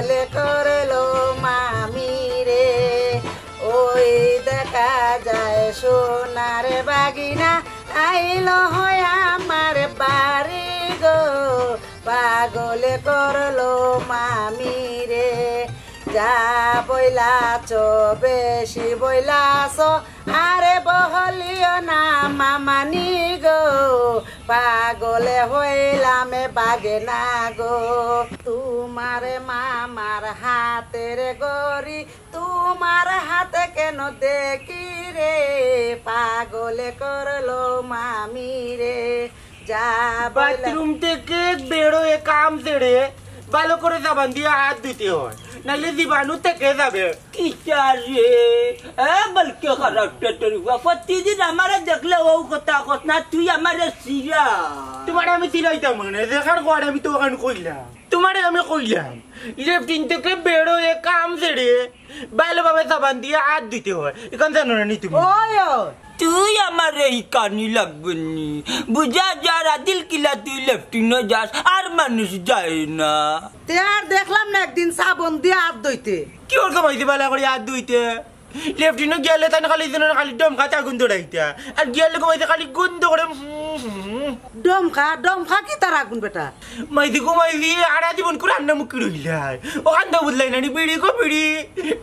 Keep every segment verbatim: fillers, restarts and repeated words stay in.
লে করলো মামি রে, ওই দেখা যায় সোনার বাগিনা, আইলো হয় আমার বাড়ি গো, পাগলে করলো মামি রে। যা বইলাছ, বেশি বইলাছ, আরে বহলিও না মামানি গো, পাগলে হইলাম বাগে না গো। তোমার মামার হাতের ঘড়ি, তোমার হাতে কেন দেখি রে, পাগলে করলো মামি রে। যা বইলা বাথরুম থেকে বেরোয় কাম সেরে ভালো করে সাবান দিয়ে হাত ধুতে হয়, নাইলে জীবাণু থেকে যাবে। কিতা রে? এ, বলকে খারাপ পেটের উবা। প্রতিদিন আমারে দেখলে ও কথা কস না, তুই আমারে চিরা। তোমারে আমি চিরাইতাম মানে, দেখার পর আমি তো ওখানে কইলাম। তোমারে আমি কইলাম, লেট্রিন থেকে বেরোয় কাম সেরে ভালোভাবে সাবান দিয়ে হাত ধুতে হয়। এখন জানো না নি তুমি? ওই, ওই। তুই আমারে হিকানি লাগবে নি। বুঝা যার আদিল কিলা তুই লেট্রিনো যাস, আর মানুষ যায় না। তে আর দেখলাম না একদিন সাবন দিয়া আত ধইতে। কি ওর কামাইতে বালা করি আত ধইতে? লেট্রিনো গেলে তাই খালি যেন খালি ডমকাত আগুন দৌড়াইতা। আর গেলে কামাইতে খালি গুন্দ করে, হুম, হুম। ডমকা, ডমকা কিতার আগুন বেটা? মাইদি গো মাইদি, আরা জীবন করে রান্না মুখী রইলাই। ও কান্দা বুঝলাই না নি, বিড়ি গো বিড়ি।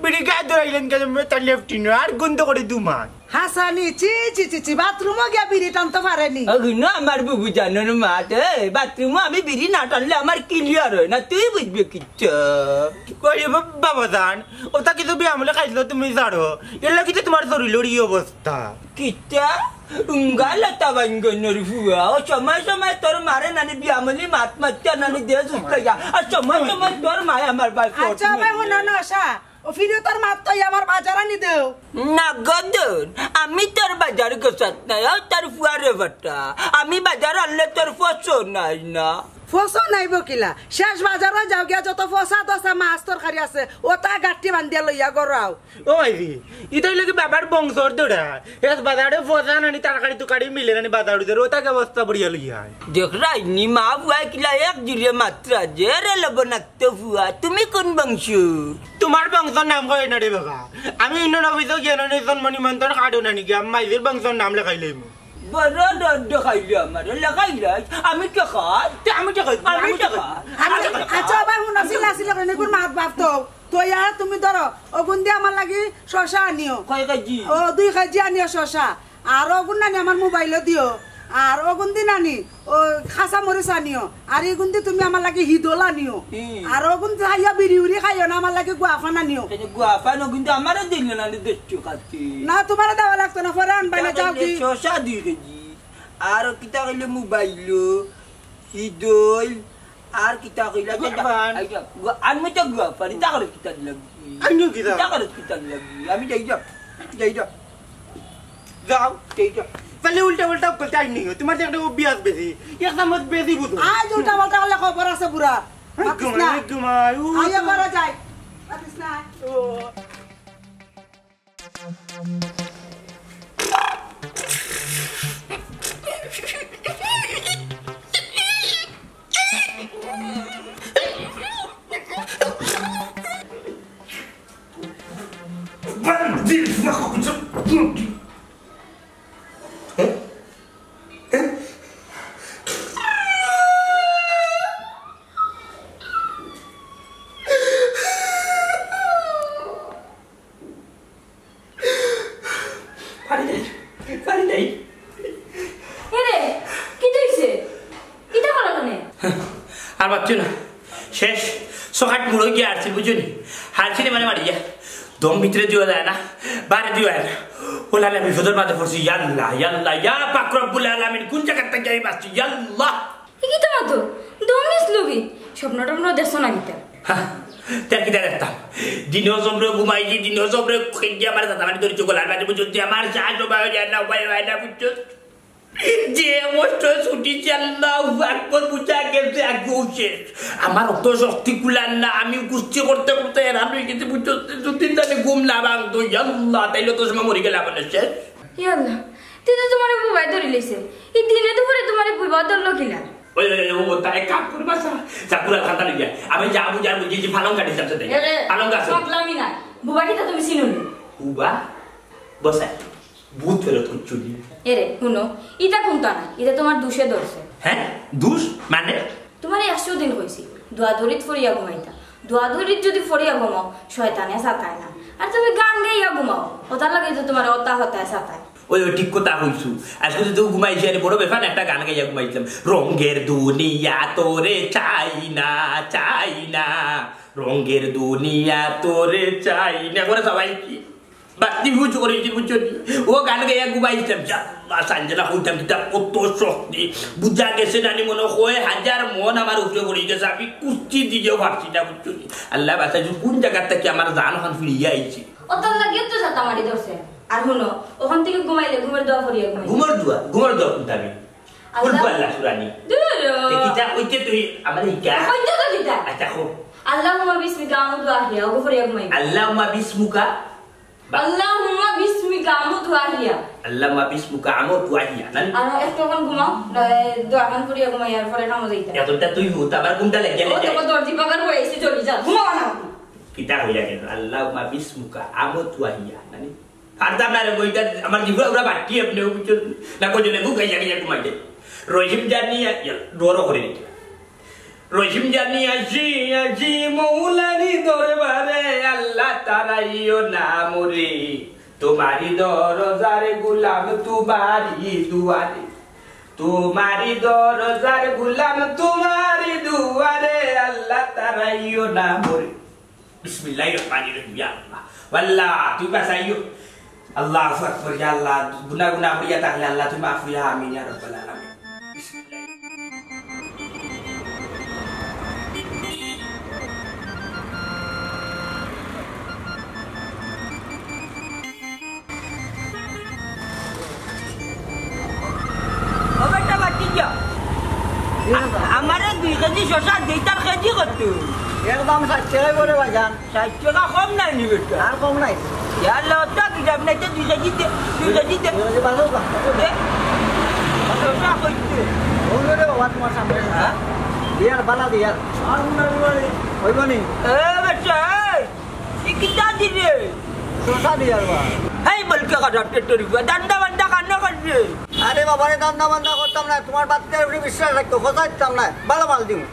বিড়ি গায়ে দৌড়াইলেন কেন তার লেট্রিনো? আর গুন্দ করে দুমার। হাসানি, ছি, ছি, ছি, ছি, বাথরুমও গিয়া বিড়ি টানতে পারেনি। ওগো না, আমার বুবু জানোর মা, এ, বাথরুমও আমি বিড়ি না টানলে আমার ক্লিয়ার হয় না, তুই বুঝবে কিচ্ছু। কই রে বা-, বাবা জান, ওটা কিন্তু বিয়ামলে খাইছিল তুমি জানো, এর লাগি তো তোমার শরীরের এই অবস্থা। কিতা? উঙ্গা লতা বাঙ্গনর ফুয়া, ও সময় সময় তোর মারে নানি বিয়ামলি মাত মাতিয়া নানি দে সুস্থ যা, আর সময় সময় তোর মায় আমার বাই আচ্ছা ভাই, হুনো না, আশা, ও ফিরে তোর মাত তো আমার বাজার আনি দেও। না গদন, আমি তোর বাজার গোসাত নাই, ও তোর ফুয়ারে ফাটা। আমি বাজার আনলে তোর ফসল নাই না। ফসল নাই বকিলা, শেষ বাজারো যাও গিয়া যত ফসা দসা মাছ তরকারি আছে, ওটা গাঠি বান্ধিয়া লইয়া গড়াও। ও ভাইজি, ইটা অইলো কি বাবার বংশর দৌড়া। এস বাজারে ফসা নানি তরকারি তুকারি মিলে নানি বাজার উজার, ওটাকে বস্তা ভরিয়া লইয়া আয়। দেখরায় নি মা ফুয়ায় কিলা এক জিরে মাত্রা যে রে লবণাক্ত ফুয়া, তুমি কোন বংশ? তোমার বংশর নাম কই না রে বাবা। আমি ইউনিয়ন অফিসো গিয়া নানি জন্ম নিমন্ত্রণ কার্ডও নানি গিয়া মাইজির বংশর নাম লেখাই লইমু। বড় ডর দেখাইলে আমারে, লেখাইলাই। আমি টেকা, তে আমি টেকা, আমি আমি টেকা, টেকা। আমি টেকা। আচ্ছা, আবার হুনো, আসিল, আসিল, করে নিকুর মাত বাপ তো। তো ইয়া তুমি ধরো, অগুন দি আমার লাগি শশা আনিও। কয় কেজি? ও, দুই কেজি আনিও শশা। আর অগুন নানি আমার মোবাইলো দিও। আর অগুন দি নানি, ও, কাঁচা মরিচ আনিও। আর ইগুন দি তুমি আমার লাগি হিদল আনিও। হুম। আর অগুন দি খাইয়া বিড়ি উড়ি খাইও না, আমার লাগি গুয়াফান আনিও। এই যে গুয়াফান অগুন দি আমারে দিল না, আমি দেখছি খাচ্ছি। না, তোমারে দেওয়া লাগতো না, পরে আনবায় না, যাও কি? শশা দুই কেজি। আর কিতা কইলে মোবাইলো, হিদল, আর কিতা কইলা? গুয়াফান। আইজা, গু-, আমি তো গুয়াফান, ইতা করে কিতা লাগি? আমিও কিতা? ইতা করে কিতা লাগি? আমি যাই যা, যাই যা। যাও, যাই যা। তাহলে উল্টা উল্টা করতে আই নিও। তোমার তো একটা অভ্যাস বেশি। এক চামচ বেশি বুঝো। আজ উল্টা পাল্টা করলে খবর আছে বুড়া। এই মাতিস ঘুমাই, না। এই ঘুমাই, উ আইয়া তো। ঘরে যাই। মাতিস না। ও। পানি নাই, পানি নাই। এরে, কিতা অইছে? কিতা করো তুমি? আর বাঁচছো না। শেষ, সকাট মুড়ো গিয়া হারছিল, বুঝছো নি? হারছিল মানে মারিয়া। দম ভিতরে দিও যায় না, বারে দিও যায় না। ওলা আমি বিপদর মাঝে পড়ছি, ইয়াল্লাহ, ইয়াল্লাহ, ইয়া পাক রব্বুল আলামিন, কোন জায়গার থেকে আমি বাঁচছি, ইয়াল্লাহ। এ কিতা মাতো? দম নিস লগি? স্বপ্ন টপ্ন দেখছো না কিতা? হ্যাঁ, তে কিতা দেখতাম? দিনও জবরে ঘুমাইছি, দিনও জবরে খেয়ে আমার দাদা মানে ধরেছি গলার মাঝে, বুঝছো? যে আমার সাহায্য পাওয়া যায় না, উপায় হয় না, বুঝছো? যে অবস্থা ছুটিছে, আল্লাহু আকবার, বুঝা গেছে, আগে শেষ। আমার অত শক্তি কুলার না, আমি কুস্তি করতে করতে এরান হয়ে গেছি, বুঝছো? দুদিন তাহলে ঘুম না ভাঙতো, আল্লাহ, তাইলে তো সময় মরে গেলে আমার শেষ। ইয়া আল্লাহ, তুই তো তোমার বুবাই ধরি লইছে। এই দিনে দুপুরে তোমার বুবা ধরলো কিলা? ওই, ওই, ওই, ও, তা এক কাম করবা, সা-, সা-, পুরা খাতা লইয়া। আমি যা বুঝার বুঝি, যে পালং কাটিছলাম সাথে। এ, এ, পালং গাছ। পাগলামি নাই। বুবা কিতা তুমি চিনো নি? বুবা? বসাই। ভূত ফেরত করছো নি? এরে, হুনো, ইটা কুনতা না, ইটা তুমার দুষে ধরছে। হ্যাঁ? দুষ? মানে? তুমারে একশো দিন কইছি, দোয়া দরিত ফড়িয়া ঘুমাইতা। দোয়া দরিত যদি ফড়িয়া ঘুমাও, শয়তানে সাতায় না। আর তুমি গান গাইয়া ঘুমাও, ওটার লাগি তো তুমার ওটা হতায় সাতায়। ওই, ওই, ঠিক কথা কইছো। আজকে তো ঘুমাইছি, আরে বড় বেফান একটা গান গাইয়া ঘুমাইছিলাম। রঙের দুনিয়া তোরে চাই না, চাই না। রঙের দুনিয়া তোরে চাই না। করে সবাই কি? বাতি বুঝ করে কি বুঝছো নি? ও গান গাইয়া ঘুমাইছিলাম। যা, মা সাঞ্জনা কইতাম কিতা কত শক্তি। বুঝা গেছে জানি মনে হয় হাজার মন আমার উপরে পড়ি গেছে। আমি কুস্তি দিয়েও পারছি না, বুঝছো নি? আল্লাহ বাঁচাইছো, কোন জায়গা থেকে আমার জান খান ফিরিয়ে আইছি। ও তোর লাগিও তো জাতা মারি ধরছে। আর হুনো, ওখান থেকে ঘুমাইলে ঘুমের দোয়া ফড়িয়া ঘুমাই। ঘুমের দোয়া, ঘুমের দোয়া কোনটা আমি? আল্লাহ। ফুটবল না সুরানি। দূর। এ কিতা কইতে তুই আমার ইকা? কইতে তো কিতা? আচ্ছা, খুব। আল্লাহুম্মা বিসমিকা আমুতু ওয়া আহইয়া, ওগু ফড়িয়া ঘুমাই। আল্লাহুম্মা বিসমুকা। আল্লাহুম্মা বিসমিকা আমুতু ওয়া আহইয়া। আল্লাহুম্মা বিসমুকা আমুতু ওয়া আহইয়া। না? আর একটু এখন ঘুমাও, না, দোয়া খান ফড়িয়া ঘুমাই, আর পরে কামো যাইতা। এতটা তুই হুত, আবার কোনটা লেগে ও লেগে? তো দর্জি বাগান হয়ে এসে চলে যা, ঘুমাও না। কিতা হইয়া গেল? আল্লাহুম্মা বিসমুকা আমুতু ওয়া আহইয়া। না? পারতাম না রে, বইটা আমার জিভা উড়া বাট্টি আপনি, বুঝছেন? না, কইলে বুক গাইয়া গাইয়া ঘুমাই যায়। রহিম জানিয়া, ইয়া, ডরও করে নিতে। রহিম জানিয়া আসি, আসি মৌলারি দরবারে, আল্লাহ তারাইও না মরে। তোমারই দরজার গোলাম, তোমারই দুয়ারে। তোমারই দরজার গোলাম, তোমারই দুয়ারে, আল্লাহ তারাইও না মরে। বিসমিল্লাহির রহমানির রহিম, ইয়া আল্লাহ। আল্লাহ, তুই বাঁচাইও। আল্লাহু আকবার, ইয়া আল্লাহ, গুনা গুনা করিয়া থাকলে আল্লাহ তুই মাফ করিয়া, আমিন ইয়া রাব্বাল আলামিন। বিসমিল্লাহ। ও বেটা, বাকি যা। আমারে দুই কেজি শশা দিতার কেজি কত? একদম ষাইট টেকা করে বাজান। ষাইট টেকা কম নাই নি বেটা? আর কম নাই। ইয়ার লতা কি যাব নাই তো দুই কেজি দে, দুই কেজি দে। দুই কেজি বাজাও না। দে। শশা কইতে। ওরে বাবা, তোমার সামনে। হ্যাঁ? দিয়ার বালা দিয়ার। আর উনার বাড়ি। ওই বনি। এ বেটা, এই। ই কিতা দিরে? শশা দিয়ার বা। হেই বলকে কাটা পেটর উপর। দান্দা বান্দা কান্না করবে। আরে বাবারে, দান্দা বান্দা করতাম না। তোমার বাচ্চার উপরে বিশ্বাস রাখতো। কথা দিতাম না। ভালো মাল দিমু।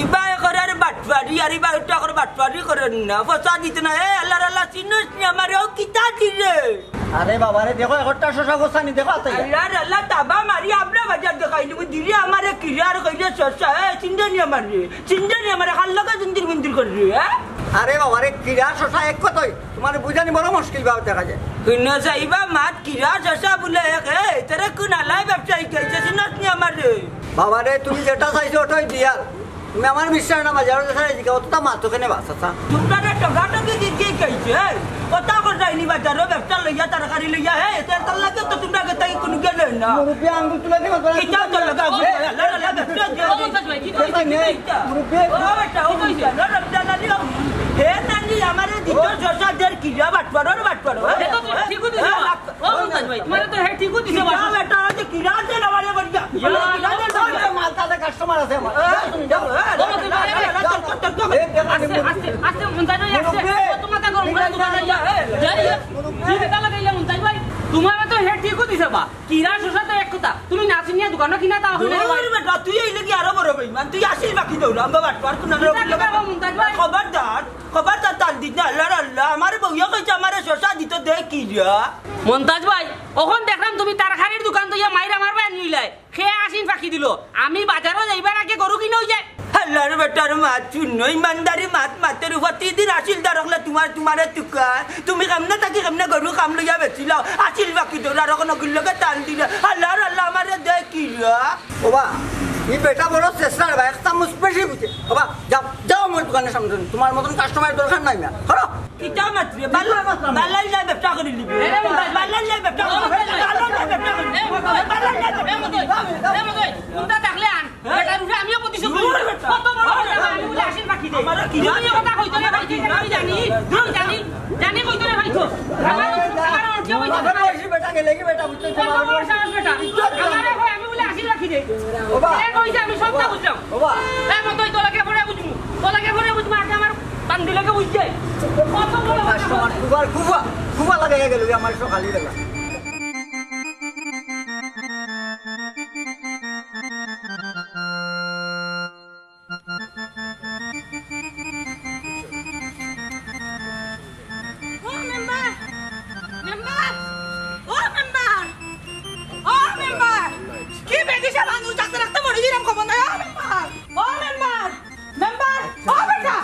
ইবা একরার বাটপারি, আর ইবা একটু একর বাটপারি করেন না। ফসা দিত না। এ আল্লাহর আল্লাহ, চিনস নি আমারে? ও কিতা দিরে? আরে বাবারে, দেখো, একটা শশা ফসা নি, দেখো, আতে। আল্লাহর আল্লাহ, তাবা মারি, আমরা বাজার দেখাই দিব। দিরে আমারে কিরার কইরে শশা, এ, চিনরে নি আমারে? চিনরে নি আমারে? খাল লাগা জিন্দির মিন্দির কররে, হ্যাঁ? আরে বাবারে, কিরা শশা এক কথাই, তোমার বুঝানি বড় মুশকিল ভাবে দেখা যায়। হুনো চাইবা মাত কিরা শশা বলে এক, এ, তোরে কোন আলাই ব্যবসায়ী কইছে, চিনস নি আমারে? বাবারে, তুমি যেটা চাইছো ওটাই দিয়ার। তুমি আমার বিশ্বাস না, বাজারো যেটা চাইছি, অতটা মাত ওখানে বাস, আচ্ছা। তোমরা রে টগাটগি কি, কি কইছে, এ? কথা কর যায়নি বাজারো, ব্যবসা লইয়া, তরকারি লইয়া, এ, তেল তেল লাগে তো তোমরা গেতাই কোনো গেলে না। মুরব্বি আঙ্গুল তুলে দিবা, তোরা কিতাব তো লাগা, আল্লাহ, আল্লাহ, ব্যবসা দিয়ে। ও, মুরব্বি। ও, বেটা, ও, কইছে, না, রমজান আলী, ও। হে, নানি, আমারে দিত, ও। শশা দের কিরা, বাটপারো, বাটপারো, এ। দেখো তো, ঠিকও দিছে, এ, বাবা। ও, মুমতাজ ভাই, তোমারে তো হে ঠিকও দিছে, বাবা। কিরা, বেটা, ওই যে কিরা আছে না, আমারে বলছে। ইয়া, কিরা আছে না? ওই যে মাল, তাদের কাস্টমার আছে আমার। এ, যাও, এ, যাও, যাও, যাও, যাও, যাও, যাও, যাও। এ, দেখো, আস্তে, মুরব্বি। আস্তে, আস্তে, মুমতাজ ভাই, আস্তে। মুরব্বি। ও, তোমার তা গরম করে দোকানে যা, এ। যাই, মুরব্বি। তুমি তালা দিলে, মুমতাজ ভাই, তোমারে তো হে ঠিকও দিছে, বা। কিরা শশা তো এক কথা, তুমি না চিনিয়া দোকানো কিনা তা অইলে দূর বেটা, তুই এই লাগি আরো বড় বেইমান, তুই আসিল বাকি দৌড়া, আমরা বাটপার কোন কিতা কিতা বা মুমতাজ ভাই? খবরদার, খবরদার তাল দিস না, আল্লাহর আল্লাহ, আমার বউয়ে কইছে আমারে শশা দিত দে কিরা। মন্তাজ ভাই, অখন দেখলাম তুমি তরকারির দোকান থইয়া মাইর আমার ভাই নিলাই, খে আসিন ফাঁকি দিল, আমি বাজারো যাইবার আগে গরু কিনা অই যায়। আল্লাহর বেটার মাত হুনো, ইমানদারি মাত মাতের উপর তিন দিন আসিল দারকলে তোমার, তোমারে তুকা। তুমি কেমনে থাকি কেমনে গরু কাম লইয়া বেচিলাও। আসিল বাকি দৌড় আর অখন অগুর লগে তাল দিলে। আল্লাহর আল্লাহ আমারে দে কিরা। ওবা, ই বেটা বড় চেষ্টা রে বা, এক চামচ বেশি বুঝে। ওবা, যাও, যাও আমার দোকানের সামনে, তোমার মতন কাস্টমার দরকার নাই না। করো। কিতা মাতরে? বালা-, বালা ইলা ব্যবসা করি নিবি। এ, মন্তাজ ভাই। বালা ইলা ব্যবসা করি নিবি। বালা ইলা ব্যবসা করি নিবি। এ, মন্তাজ ভাই। এ, মন্তাজ ভাই। এ, মন্তাজ ভাই। কোনটা থাকলে আন। হ্যাঁ? বেটার উপরে আমিও প্রতিশোধ দূর করব। বেটা। কত বড় কথা, আমি বলে আসিল বাকি দে। আমার কি তুমি কথা কইতো না, কইতো না, আমি জানি। আমি জানি। জানি কইতো না, কইতো। আমার, আমার অনেক কেউ কইতো না। গেলে কি বেটা, বুঝতে কত বড় সাহস বেটা? ইজ্জত দিলাম। আমারে কয় আমি বলে আসি রাখি দে। ওবা। এ কইছে আমি সবটা বুঝলাম। ওবা। এ মতই তোলাকে পরে বুঝমু। তোলাকে পরে বুঝমু, আগে আমার বান্দিলাকে বুঝছে। কত বড় কাস্টমার। খুবা, খুবা, খুবা লাগাইয়া গেল আমার সকালে বেলা। ও মেম্বার, মেম্বার, ও মেম্বার, ও মেম্বার, কি বেদিশা মানুষ, ডাকতে ডাকতে মরি গেলাম, খবর নাই। ও মেম্বার, ও মেম্বার, মেম্বার, ও বেটা,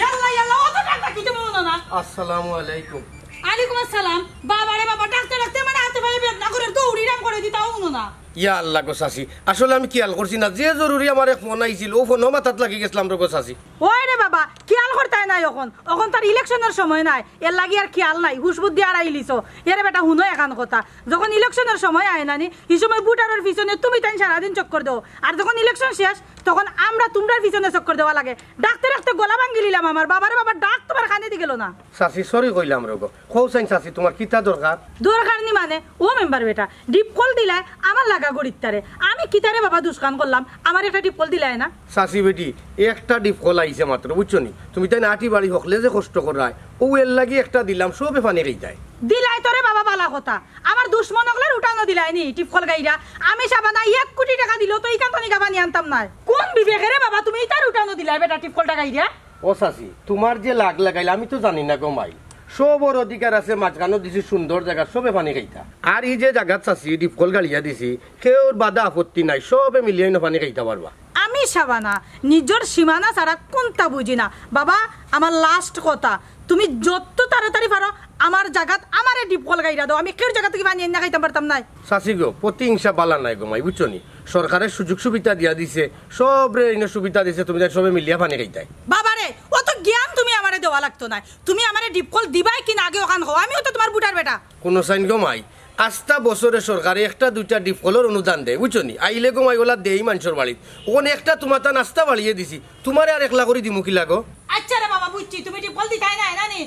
ইয়াল্লা, ইয়াল্লা, অত ডাক ডাকি তো মনো না। আসসালামু আলাইকুম। আলাইকুম আসসালাম। বাবা রে বাবা, ডাকতে ডাকতে মানে হাতে পায়ে বেদনা করে দৌড়িরাম করে দিতাও মনো না। ইয়া আল্লাহ গো চাচি, আসলে আমি খেয়াল করছি না, যে জরুরি আমার এক ফোন আইছিল, অউ ফোনও মাথাত লাগি গেছিলাম রে গো চাচি। ওই রে বাবা, খেয়াল করতায় নাই অখন, অখন তার ইলেকশনর সময় নায়, এর লাগি আর খেয়াল নাই, হুশ বুদ্ধি আড়াই লিছো। এরে বেটা, হুনো এখান কথা, যখন ইলেকশনর সময় আয় না নি, হি সময় ভোটারর পিছনে তুমি তাইন সারাদিন চক্কর দেও, আর যখন ইলেকশন শেষ, তখন আমরা তুমরার পিছনে চক্কর দেওয়া লাগে। ডাকতে ডাকতে গলা ভাঙ্গি লিলাম আমার, বাবারে বাবা, ডাক তোমার কানেদি গেল না। চাচি, সরি কইলাম রে গো। কও চাইন চাচি, তুমার কিতা দরকার? দরকার নি মানে, ও মেম্বার বেটা, ডিপ কল দিলায় আমার লাগা গরিত্তারে। আমি কিতারে বাবা দুষ্কান করলাম, আমার একটা ডিপ কল দিলায় না। চাচি বেটি, একটা ডিপ কল আইছে মাত্র, বুঝছো নি? তুমি তাইন আটি বাড়ি হকলে যে কষ্ট করায়, অউ এর লাগি একটা দিলাম, সবে পানি খাইতায়। দিলায় তো রে বাবা, বালা কথা। আমার দুশমন অকলর উঠানো দিলায় নি, ডিপ কল গাইরা। আমি সাবানা এক কোটি টেকা দিলেও তো ইখান তনিকা পানি আনতাম নায়। কোন বিবেকে রে বাবা, তুমি ইতার উঠানো দিলায় বেটা, ডিপ কলটা গাইরা? ও চাচি, তুমার যে লাগ লাগাইল, আমি তো জানি না গো মাই। সবর অধিকার আছে, মাঝখানো দিছি সুন্দর জাগা, সবে পানি খাইতা। আর ই যে জাগাত চাচি ডিপ কল গাড়িয়া দিছি, কেউর বাধা আপত্তি নাই, সবে মিলিয়া ইনো পানি খাইতা পারবা। আমি সাবানা, নিজর সীমানা ছাড়া কুন্তা বুঝি না। বাবা, আমার লাস্ট কথা, তুমি যত তাড়াতাড়ি পারো আমার জাগাত আমারে ডিপ কল গাইরা দেও, আমি কেউর জাগা থাকি পানি আনিয়া খাইতাম পারতাম নায়। চাচি গো, প্রতিহিংসা বালা নায় গো মাই, বুঝছো নি? সরকারে সুযোগ সুবিধা দিয়া দিছে, সবরে ইনো সুবিধা দিছে, তুমি তাইন সবে মিলিয়া পানি খাইতায়। বাবারে, অত জ্ঞান তুমি আমারে দেওয়া লাগতো নায়। তুমি আমারে ডিপ কল দিবায় কি না আগে অখান কও, আমিও তো তুমার ভোটার বেটা। কুনো চাইন গো মাই, আস্তা বছরে সরকারে একটা দুইটা ডিপ কলর অনুদান দেয়, বুঝছো নি? আইলে গো মাই অলা দেই মানষর বাড়িত, অখন একটা তুমার তান আস্তা বাড়িয়ে দিছি, তুমারে আর একলা করি দিমু কিলা গো? আচ্ছা রে বাবা, বুঝছি, তুমি ডিপ কল দিতায় নায় না নি?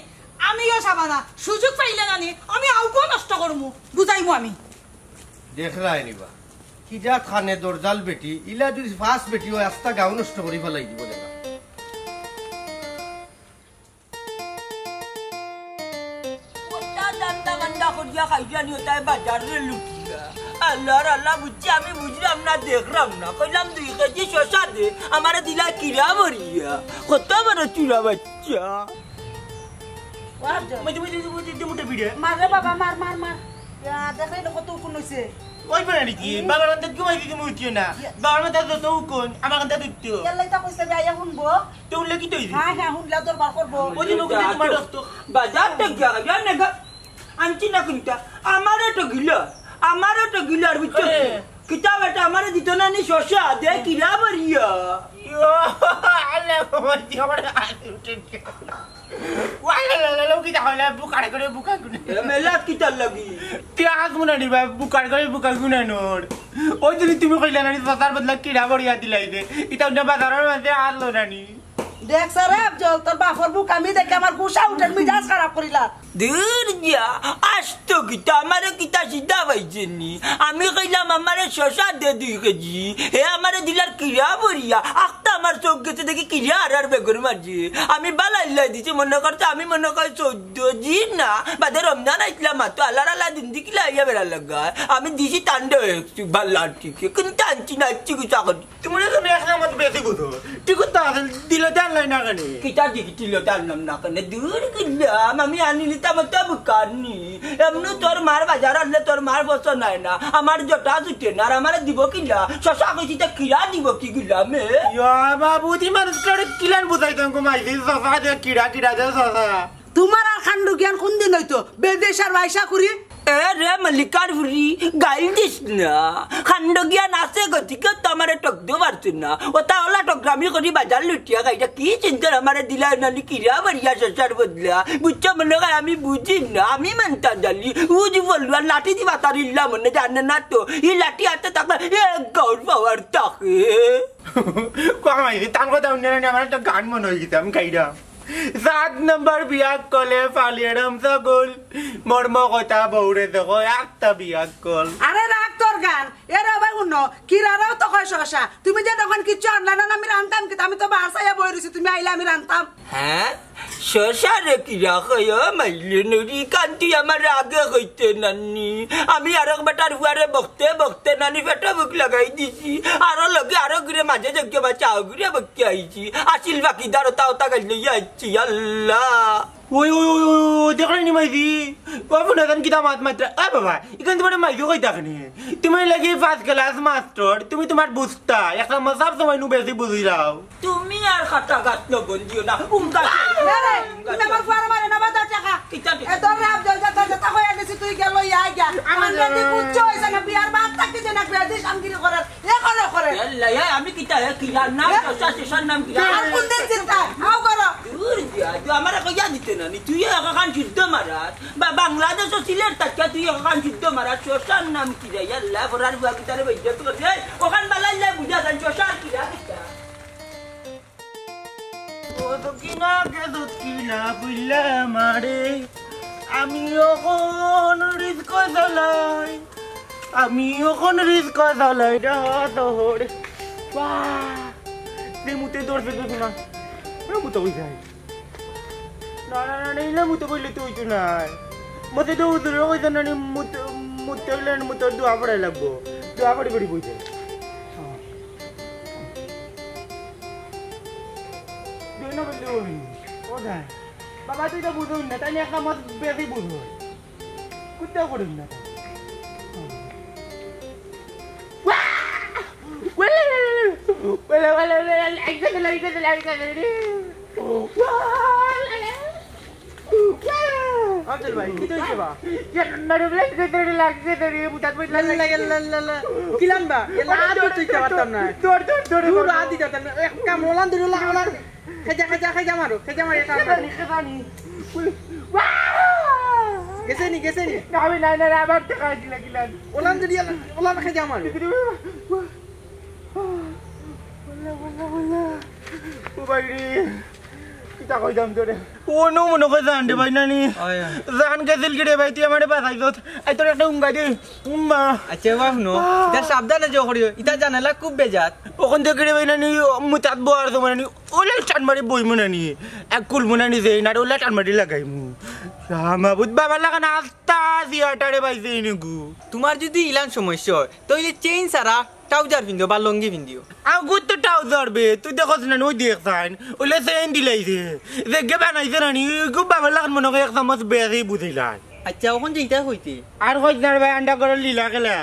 আমিও সাবানা, সুযোগ পাইলে না নি, আমি আউকও নষ্ট করমু, বুঝাইমু আমি। দেখরায় নি বা, কি জাত কানে দরজাল বেটি, ইলা যদি ফার্স্ট বেটি অয়, আস্তা গাঁও নষ্ট করি ফালাই দিবো দেখা। ওটা দান্দা গান্দা করিয়া খাইলানি ওটায় বাজারে লুটিয়া। আল্লাহর আল্লাহ বুঝছি, আমি বুঝলাম না, দেখলাম না। কইলাম দুই কেজি শশা দে, আমারে দিলা কিরা ভরিয়া। কত বড় চুরা বাচ্চা। মাঝে মাঝে মাঝে মাঝে মুটে পিড়ে। মার রে বাবা, মার, মার, মার। ইয়া, দেখলে না কত উকুন হইছে। ওই বলে নাকি? বাবার কান্দাত ঘুমাই দিতে মুই উঠিও না। ইয়া। বাবার মাথা যত উকুন, আমার কান্দাত উঠতো। ইয়াল্লাই তা কইছে বে, আইয়া হুনবো। তো উঠলে কি তৈরি? হ্যাঁ, হ্যাঁ, হুনলা দরবার করবো। ওই যে লোক তোমার রক্ত। বাজার তো গিয়া, জানে গা। আনছি না কুনটা। আমারে তো গিলা। আমারে তো গিলা আর বুঝছো? আরে। কিতা বেটা আমারে দিত না নি শশা, দে কিরা বাড়িয়া। ইয়ো, আল্লাহ, আমার জীবনে আর উঠে গেল। ওয়ালা লা লা লা, কিতা হইলা? বুকার করে বুকা গুনে। এ মেলাত কিতার লাগি? তে আজ মনে নি ভাই, বুকার করে বুকা গুনে নোর। ওই যদি তুমি কইলা না নি, শশার বদলা কিরা বাড়িয়া দিলাই দে। ইটা উঠে বাজারের মধ্যে আর লো না নি। দেখ সারা আফজল, তোর বাপর বুক আমি দেখে আমার গুসা উঠের, মিজাজ খারাপ করিলা। দূর যা, আস্ত কিতা, আমারে কিতা সিধা পাইছে নি? আমি কইলাম আমারে শশা দে দুই কেজি, হে আমারে দিলার কিরা বাড়িয়া, আখতা আমার চোখ গেছে দেখি কিরা আর আর বেগুন মারছে। আমি বালা ইল্লাই দিছি মনে করছে, আমি মনে করি চৌদ্দ জি না, বাদে রমজান আইতলা মাতো আলার আলা দিন দিকিলা আইয়া বেড়া লাগা। আমি দিছি তান্ডে হয়ে বাল্লা ঠিক, কিন্তু আনছি না, আনছি গুসা করি। তুমি না তুমি এক নাম্বার বেশি বুঝো। ঠিক তো আছে, দিলে জানলাই না কেন? কিতা দিকে দিলে জানলাম না কেন? দূর কিলাম, আমি আনি নিতাম তো বুকানি। এমনি তোর মার বাজার আনলে তোর মার পছন্দ হয় না, আমার জটা জুটে না, আর আমারে দিব কিলা? শশা কইছি তো কিলা দিব কি গুলামে? ইয়া বাবু, দি মানুষ করে কিলান বুঝাই তো ঘুমাইছি, শশা দে কিরা, কিরা দে শশা। তোমার আর খান্ডু জ্ঞান কোন দিন হইতো? বেদেশার বাইশা করি। এ রে মল্লিকার ফুরি, গাইল দিস না। খান্ড জ্ঞান আছে গতিকে তো আমারে টকতে পারছে না। ওটা ওলা টকরামি করি বাজার লুটিয়া খাইটা কি চিন্তার আমারে দিলা নানি কিরা বাড়িয়া শশার বদলা। বুঝছো মনে হয় আমি বুঝি না, আমি মানতা জানি। উজ বললু আর লাঠি দি বাতার ইল্লা মনে জানে না তো। এই লাঠি হাতে থাকলে এক গাউর পাওয়ার থাকে। কমাই, তার কথা উন্নয়ন আমার একটা গান মনে হয়ে গেছে, আমি গাইলাম। সাত নম্বর বিয়া করলে ফালিয়ে রাম ছাগল। মর্ম কথা বউরে দেখো, একটা বিয়া কল। আরে রাখ তোর গান। এ রে ভাই, হুনো, কিরারও তো কয় শশা। তুমি যে তখন কিচ্ছু আনলা না, আমি রানতাম কিতা? আমি তো বার চাইয়া বই রইছি, তুমি আইলে আমি রানতাম। হ্যাঁ, শশা রে কিরা কয়, ও মাইলে নুরি কান্তি আমার আগে কইতে নানি। আমি আরক বেটার ফুয়ারে বকতে বকতে নানি পেটো ভুক লাগাই দিছি। আরো লগে আরো ঘুরে মাঝে জগে বা চাও ঘুরে বকতে আইছি। আসিল বাকি দাঁড়ো তাও তা গাইল লইয়া আইছি, আল্লাহ। ওই, ওই, ওই, ওই, ওই, দেখলে নি মাইজি? ও বোন, এখন কিতা মাত মাত্রা? এ বাবা, এখান তোমার মাইজি কই থাকে নি? তুমি লাগি ফার্স্ট ক্লাস মাস্টার, তুমি তোমার বুঝতা, একটা মজাব সময় নু বেশি বুঝিলাও। তুমি আর খাতা গাত লবণ দিও না, উমগা না রে, তুমি আমার ফুয়ারে মারে না, বাজার টাকা। কিতা দিও? এ তোর রাব জল যা, যা, যা, কইয়া গেছি, তুই গেল ইয়া গিয়া। আমার বেটি কুচ্ছ হইছে না, বিয়ার বাদ থাকি যে না, বেটি সামগিরি করার, এ করো করে। ইয়াল্লা, ইয়া, আমি কিতা, এ কিরা নাম, এ? শশা, শশার নাম কিরা? আর কোন দিন চিন্তা? আও করো। দূর দিয়া, তুই আমারে কইয়া দিতে না নি, তুই এখান যুদ্ধ মারার, বা বাংলাদেশ ও সিলেট থাকিয়া তুই এখান যুদ্ধ মারার, শশার নাম কিরা? ইয়াল্লা, ফরার বুয়া কিতারে বেইজ্জত করছে, এই, ওখান বালাইল্লা বুঝা যান, শশার কিরা কিতা? ও দক্ষিণা কে দক্ষিণা বুইল্লা মারে, আমি অখন রিস্ক চালাই, আমি অখন রিস্ক চালাই, রাত হরে। বাহ! দে মুতে দৌড় ফেলতে দিনা। ওরা মুতে ওই যায়। না, না, না, না, ইলা মুতে বইলে তো হইতো না। মতে তো উদুরে ওই জন্য নি মুতে, মুতে হইলে মুতে দোয়া পড়াই লাগবো। দোয়া পড়ি পড়ি বইতে। হ্যাঁ। দুই নম্বর দুই। ও যায়। বাবা, তুই তো বুঝুন না, তাই নিয়ে একটা মত বেশি বুঝো। কুত্তা করুন না। আফজল ভাই, কিতা হইছে বা? মারুম লাগছে তোরে, লাগছে তোরে, বুঝাত বুঝাত লাগছে। লা, লা, লা, লা। কিলান বা? এ লা, আদৌ তুই কে পারতাম না। ধর, ধর, ধর, দূর ধর। আদি যাতাম না। এক কাম ওলান ধরে ওলা, ওলান। খেজা, খেজা, খেজা মারো, খেজা মারো, এটা মারো। খেজানি, খেজানি। গেছে নি, গেছে নি? না, আমি নাই, নাই, নাই, আবার দেখা দিলা, কিলান। ওলান ধরে ওলা, ওলান খেজা মারো। বললা, বললা, বললা। ও ভাই রে, কিতা কইতাম তোরে? ও নু মনে কয় জান রে ভাই নানি। ওই, ওই। জান গেছিল কি রে ভাই, তুই আমারে বাঁচাইছত। আই তোর একটা উঙ্গা দে, উম্মা। আচ্ছা, বাবা, হুনো, আহ। ইতা সাবধানে যাও করিও, ইতা জানালা খুব বেজাত। ওখান থেকে রে ভাই নানি, মুতাত বওয়ার সময় নানি, ওলা টান মারি বইমু নানি, এক কুল মুনানি যে, নারে ওলা টান মারি লাগাইমু। ইয়া মাবুদ, বাবা লাগা না, আস্তা জিয়াটারে ভাই যে ইনুগু। তোমার যদি ইলান সমস্যা হয়, তাইলে চেইন ছাড়া ট্রাউজার পিন্দিও বা লুঙ্গি পিন্দিও। আগুর তো ট্রাউজার বে, তুই দেখছ না, ওই দেখ সাইন, ওলে চেইন দিলাইছে। যেগে বানাইছে না নি, এগু বাবার লাখান মনে কয় এক চামচ বেশি বুঝিলাই। আচ্ছা, অখন যে ইতা কইতে। আর কইছ না রে ভাই, আন্ডা করে লীলা খেলা।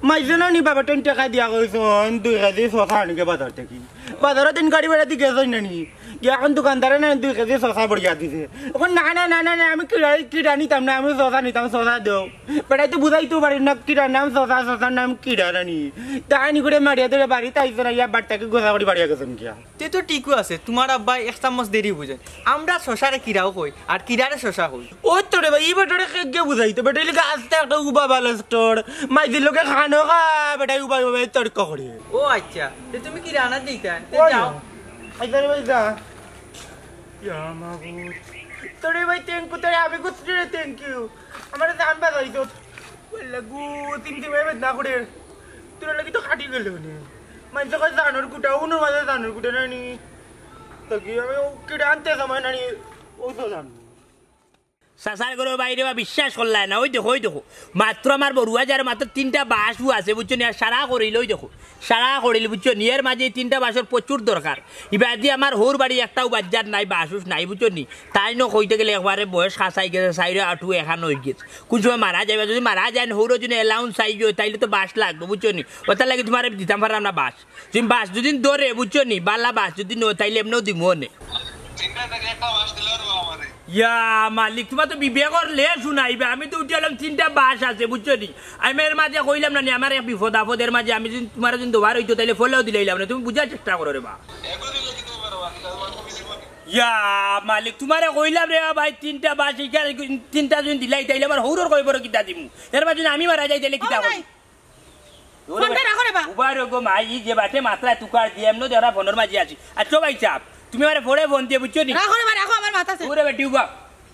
মাইছে না নি বাবা, টেন টাকা দিয়া কইছন, দুই কেজি শশা আনিকে বাজার থাকি। বাজারো তিন গাড়ি বেড়া দি গেছন না নি। গিয়া এখন দোকানদারে না দুই কেজি শশা বড়িয়া দিছে। অখন না, না, না, না, না, আমি কিরা, কিরা নিতাম না, আমি শশা নিতাম, শশা দেও। বেটাই তো বুঝাইতেও পারি না, কিরার নাম শশা, শশার নাম কিরা নানি। তাই নি করে মারিয়া ধরে বাড়িত আইছে না, ইয়া বাট্টাকে গোসা করি বাড়িয়া গেছন গিয়া। তে তো ঠিকও আছে, তোমার আব্বায় এক চামচ দেরি বুঝেন। আমরা শশারে কিরাও কই, আর কিরারে শশা কই। ও তো রে ভাই, ই বেটারে কে কে বুঝাইতো? বেটা ইলকে আস্তে একটা উবা বালাস্টর, মাইজির লোকে খানো খা, বেটাই উবা উবা তর্ক করে। ও আচ্ছা, তে তুমি কিরা আনাত দিতা? তে ওই যাও। আইতা রে ভাই, যা। ইয়া মাবুদ। তোরে ভাই, thank you, তোরে আমি করছি রে, thank you। আমার জান বাঁচাইছত। ওই লাগু, তিন দিন ভাই বেদনা করে। তোর লাগি তো কাটি গেল নে। মাইনষে কয় জানোর কুটা, উনুর মাঝে জানোর কুটা নানি। তো কি আমি ও কিটা আনতে সময় নানি, ও তো জানো। চাচার ঘরো বাইরে বা বিশ্বাস করলায় না, ওই দেখো, ওই দেখো। মাত্র আমার বড়ুয়া যার মাত্র তিনটা বাঁশ বু আছে, বুঝছো নি? আর সারা করিল, ওই দেখো। সারা করিল, বুঝছো নি? এর মাঝে এই তিনটা বাঁশর প্রচুর দরকার। ইবাদি আমার হৌর বাড়ি একটাও বাজ্জার নাই, বাঁশ উস নাই, বুঝছো নি? তাই ন কইতে গেলে একবারে বয়স খাসাই গেছে, সাইরে আটু এখান হই গেছে। কোন সময় মারা যাইবা, যদি মারা যায়, হৌর যদি allowance চাই গিয়ে, তাইলে তো বাঁশ লাগবো, বুঝছো নি? ওটার লাগি তোমারে দিতাম পারলাম না বাঁশ। তুমি বাঁশ যদি ধরে, বুঝছো নি? বালা বাঁশ যদি নো, তাইলে এমনেও দিমু নে। ইয়া মালিক, তোমার তো বিবেকর লেশ নাই বা। আমি তো উঠি আলাম তিনটা বাঁশ আছে, বুঝছো নি? আমি এর মাঝে কইলাম না নি, আমার এক বিপদ আপদের মাঝে আমি যদি তোমার যদি দোবার হইতো, তাইলে ফলেও দিলাইলাম না। তুমি বুঝার চেষ্টা করো রে বা। ইয়া মালিক, তোমারে কইলাম রে ভাই, তিনটা বাঁশ, এই তিনটা যদি দিলাই, তাইলে আমার হৌরর কই বড় কিতা দিমু? এর মাঝে যদি আমি মারা যাই, তাইলে কিতা করবো? ফোনটা রাখো রে বা। উবা রো গো মাই, ই যে বাটে মাত্রা তুকার দিয়ে এমন ধরা ফোনর মাঝে আছি। আর চো ভাই সাহেব, তুমি আমারে ফোনে ফোন দিয়ে বুঝছো নি? রাখো রে বা, রাখো, আমার মাত আছে। ওরে বেটি উবা,